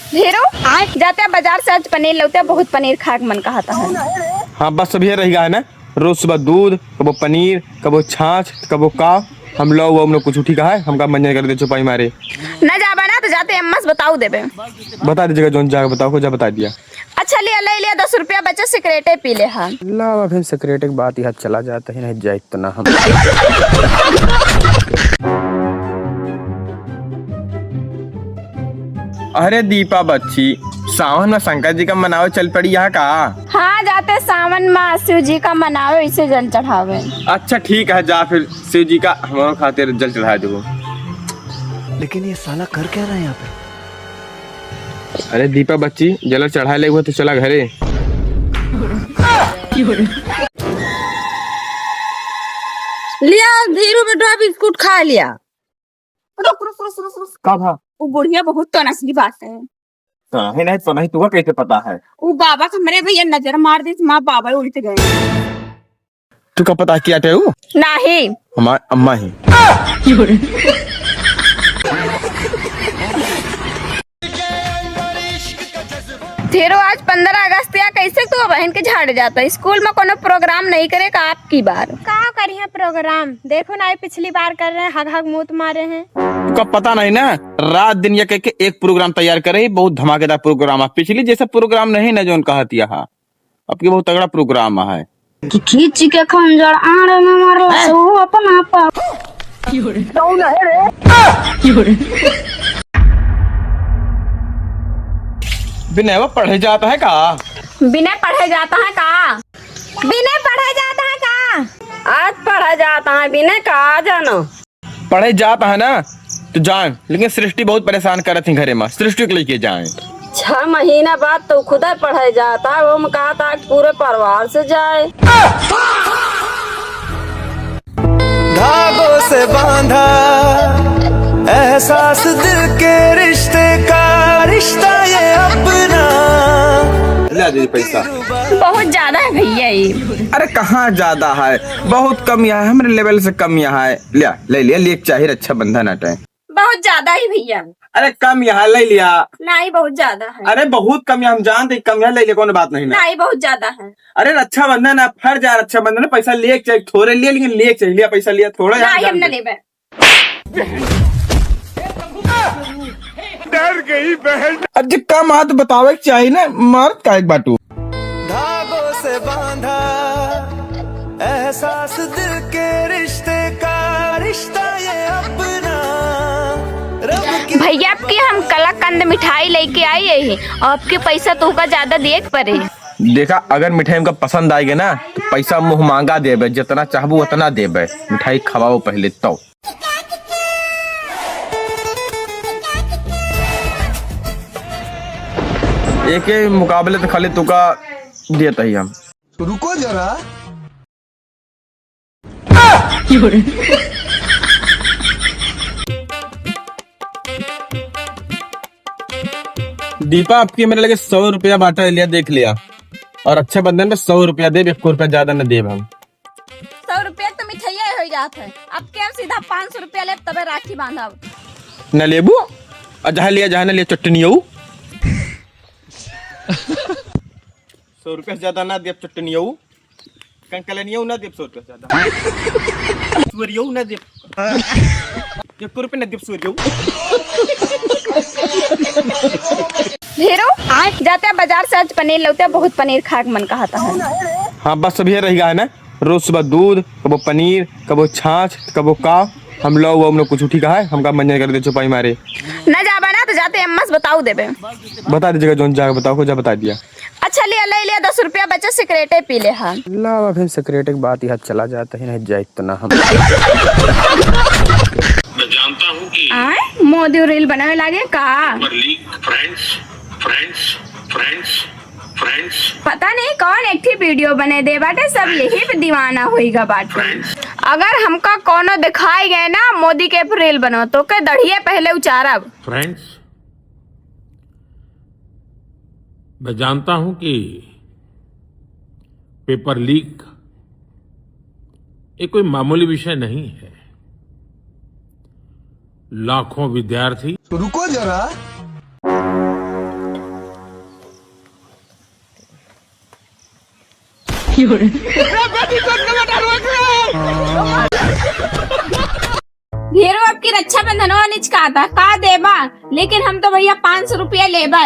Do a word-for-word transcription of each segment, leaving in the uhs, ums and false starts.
धीरू, जाते बाजार से आज पनीर लौते, बहुत पनीर खाए के मन कहता है। हाँ, बस अभी रह गया है ना, रोज सुबह दूध, कबो पनीर, कबो छाछ, कबो का। हम लो वो, हम लोग कुछ उठी कहा है, हमका मंजन कर दे चुपाई मारे। न जाबा ना तो जाते अम्मा से बताऊ देबे। बता दीजिएगा, जौन जाके बताओ, जा बता दिया। अच्छा लिया, ले लिया, दस रुपया बचे, सिगरेटे पी ले हा। लावा फिर सिगरेट के बात यहाँ चला जाता है, नहीं जाए इतना हम। अरे दीपा बच्ची, सावन में शंकर जी का मनावे चल पड़ी यहाँ का? हाँ, जाते सावन में शिव जी का मनावे, इसे जल चढ़ावे। अच्छा ठीक है, जा फिर शिव जी का हमारे खातिर जल चढ़ा देबो। लेकिन ये साला कर क्या रहा है यहाँ पे? अरे दीपा बच्ची, जल चढ़ा ले हुआ तो चला घरे। लिया धीरू बेटवा बिस्कुट खा लिया। रुक, रुक, रुक, रुक, रुक। का भा? वो बुढ़िया बहुत तो नकली बात है। काहे नहीं तो नहीं, तुका कैसे पता है? वो बाबा के हमरे भैया नजर मार दी, माँ बाबा उल्ट गए। तू का पता किया टेऊ? नहीं। हमार अम्मा ही। धीरू, आज पन्द्रह अगस्त या, कैसे तू बहन के झाड़ जाता? स्कूल में कोनो प्रोग्राम नहीं करे का आपकी बार? का करिए प्रोग्राम, देखो ना, ये पिछली बार कर रहे हैं, हग हग मूत मारे हैं। तुका पता नहीं ना, रात दिन ये कह के एक प्रोग्राम तैयार करे ही, बहुत धमाकेदार प्रोग्राम है। पिछली जैसा प्रोग्राम नहीं ना, जौन कहत यहाँ। अब की बहुत तगड़ा प्रोग्राम है। कि खींच के खंजर आड़ में मारला से वो अपना आप। विनय, वो पढ़े जाता है का? विनय, पढ़े जाता है का? विनय, पढ़े जाता है का? आज पढ़े जाता है विनय का, आ जानो। पढ़े जात है ना तो जाए, लेकिन सृष्टि बहुत परेशान करत ही घरे में। सृष्टि के लेके जाए। छह महीना बाद तो खुदे पढ़े जाता है, वो में कहता है कि पूरे परिवार से जाए। धागों से बांधा एहसास दिल के रिश्ते का, रिश्ता ये अपना। ले आ जाइए पैसा। बहुत ज्यादा है भैया ये। अरे कहाँ ज्यादा है, बहुत कम यहाँ है, हमरे लेवल से कम यहाँ है। लिया, ले लिया, लिए चाहे रक्षाबंधन आटे। बहुत ज्यादा ही भैया। अरे कम यहाँ ले लिया। नहीं, बहुत ज्यादा है। अरे बहुत कम यहाँ, हम जानते कम यहाँ ले लिया, कोनो बात नहीं ना। नहीं, बहुत ज्यादा है। अरे रक्षाबंधन है, फर्ज है रक्षाबंधन, पैसा लिए चाहिए, थोड़े लिए, लेकिन लिए चाहिए, लिया पैसा लिया, थोड़ा यहाँ नहीं, हम ना जानते। लेबे। डर गई बहन। अब जे कम हाथ बतावे के चाही ना, मारत काहे के बाटू? धागों से बांधा एहसास दिल के रिश्ते का, रिश्ता ये अपना। रब की भैया, आपकी हम कलाकंद मिठाई लेके आई है, आपके पैसा तो का ज्यादा दिए के पड़े। देखा, अगर मिठाई हमका पसंद आएगा ना, तो पैसा मुँह मांगा देबे, जितना चाहबू उतना देबे। मिठाई खवाओ पहले तो। एके मुकाबले तो खाली तुका देत ही हम। रुको जरा। दीपा, आपके मेरे लगे सौ रुपया बाटा लिया, देख लिया, और रक्षाबंधन में सौ रुपया देब, एक रुपया ज्यादा न देब हम। सौ रुपया तो मिठाइया हो जात है, अब के हम सीधा पाँच सौ रुपया लेब तबे राखी बांधब। न लेबू, और जहाँ लिया जहाँ न लिया चटनियऊ। सौ रुपया से ज्यादा ना देब चटनियऊ, कंकलनियऊ ना देब सौ रुपया से ज्यादा। सुअरियऊ ना देब। एक रुपया ना देब सुअरियऊ। हीरो, जाते बाजार से आज पनीर लौते, बहुत पनीर खाए के मन कहता है। हाँ, बस अभी रह गया है ना। रोज सुबह दूध, कबो पनीर, कबो छाछ, कबो का। हम लोग, वो हम लोग कुछ उठी कहा है, हमका मंजन कर दे चुपाई मारे। न जाबा ना तो जाते अम्मा से बताऊ देबे। बता दीजिएगा, जौन जाके बताओ, जा बता दिया। अच्छा लिया, ले लिया, दस रुपया बचे, सिगरेटे पी ले हा। लावा फिर सिगरेट के बात यहाँ चला जाता है, नहीं जाए इतना हम। मैं जानता हूँ कि आए, मोदी reel बनावे लागे का? Paper leak, friends, friends, friends, friends। पता नहीं कौन एक ठे video बने दे बाटे, सब यही पे दीवाना होइगा बाटे। Friends। अगर हमका कोनो दिखाई गए ना मोदी के reel बनो, तो के दढ़िए पहले उचारब। Friends, मैं जानता हूं कि paper leak ये कोई मामूली विषय नहीं है। लाखों विद्यार्थी तो रुको जरा। ढेरो अब की रक्षाबंधनवा निचकाता, का देबा? लेकिन हम तो भैया पाँच सौ रुपया लेबा।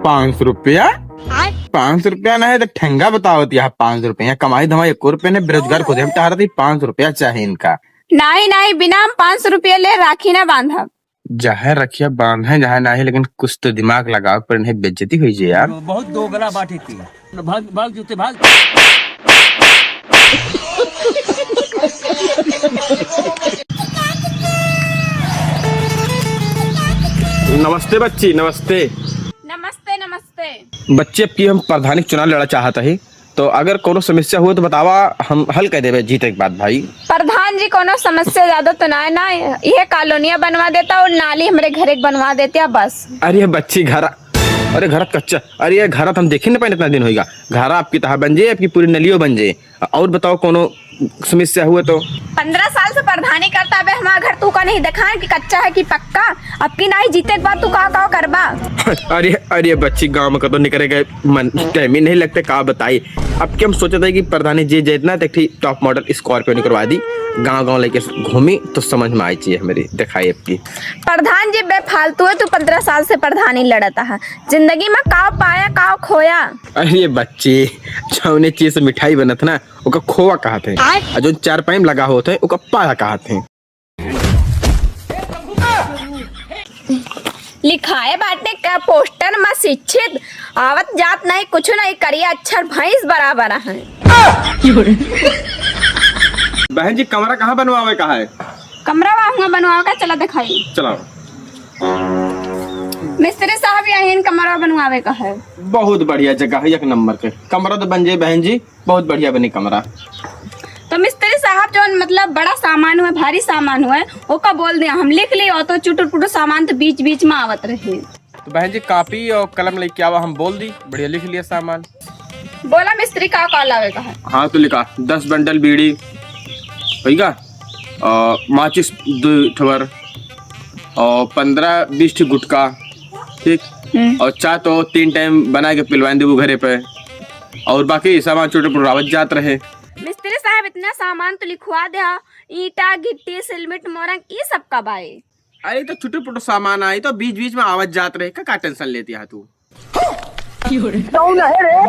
पाँच सौ रुपया? आय। पाँच सौ रुपया नहीं तो ठेंगा बतावत, यहाँ पाँच सौ रुपया कमाई धमाई एको रुपया नहीं, बेरोजगार खुद हम टहरत ही, पाँच सौ रुपया चाहे इनका। नहीं, नहीं, बिना हम पाँच सौ रुपया ले राखी ना बांधब। जहाँ रखिया बांधे, जहाँ नहीं, लेकिन कुछ तो दिमाग लगाओ, पर इन्हें बेइज्जती हुई जे यार। बहुत दोगला बात है। भाग, भाग जूते, भाग। नमस्ते बच्ची, नमस्ते। नमस्ते, नमस्ते। बच्ची, अब की हम प्रधानी के चुनाव लड़ा चाहत ही, तो अगर कोनो समस्या हुए तो बतावा, हम हल कर देबे जीते के बाद भाई। प्रधान जी, कोनो समस्या ज्यादा तो ना है ना, यह कॉलोनिया बनवा देता और नाली हमरे घरे के बनवा देता बस। अरे बच्ची, घर, अरे घर कच्चा, अरे ये घर हम देखे न पाए इतना दिन होइगा। घर आपकी तहा बन जाए, आपकी पूरी नलियो बन जाए। और बताओ कोनो समस्या हुए तो। पन्द्रह साल से प्रधानी करता बे हमारा घर, तू का नहीं देखा कि कच्चा है कि पक्का? अब की नहीं जीते के बाद तू का का करबा? अरे, अरे बच्ची, गाँव में कतो निकरे के मन टाइम ही नहीं लगते, का बताई। अब के हम सोचत है कि प्रधानी जी जितना तक ठीक top model Scorpio निकलवा दी, गाँव गाँव लेके घूमी तो समझ में आई चाहिए हमारी, दिखाई अब की। प्रधान जी बेफालतू है, तू पन्द्रह साल से प्रधानी लड़ता है, जिंदगी में काव पाया काव खोया? अरे बच्ची, जौने चीज से मिठाई बनत ना, ओका खोवा कहत है। आय। और जो चारपाई में लगा होत है, ओका पाया कहत है। लिखाए बाटे का पोस्टर में शिक्षित, आवत जात नहीं, कुछ नहीं करिए, अक्षर भैंस बराबर है। बहन जी, कमरा कहाँ बनवावे का है? कमरा वहाँ बनवावे का, चला दिखाई। चला। मिस्त्री साहब, यही कमरा बनवावे का है। बहुत बढ़िया जगह है, एक नंबर के। कमरा तो बन जाए बहन जी, बहुत बढ़िया बनी कमरा। तो मिस्त्री साहब, जौन मतलब बड़ा सामान हुए, भारी सामान हुए, ओका बोल दिया, हम लिख ली, और तो चुटुर पुटुर सामान तो बीच बीच में आवत रहे। तो बहन जी, कॉपी और कलम लेके आवा, हम बोल दी, बढ़िया लिख लिया सामान। बोला मिस्त्री, का का लावे का है? हाँ, तो लिखा, दस बंडल बीड़ी, ठीक है, और माचिस दो ठवर, और पन्द्रह बीस ठी गुटखा, ठीक, हम्म। और चाय तो तीन टाइम बना के पिलवाए देबू घरे पे, और बाकी सामान चुटुर पुटुर आवत जात रहे। मिस्त्री साहब, इतना सामान तो लिखवा दे हा, ईंटा, गिट्टी, सिलमिट, मोरंग, ई सब का बाए? अरे, तो छोटे पुटे सामान आई, तो बीच बीच में आवत जात रहे, का, का टेंशन लेती है तू? कौन है रे?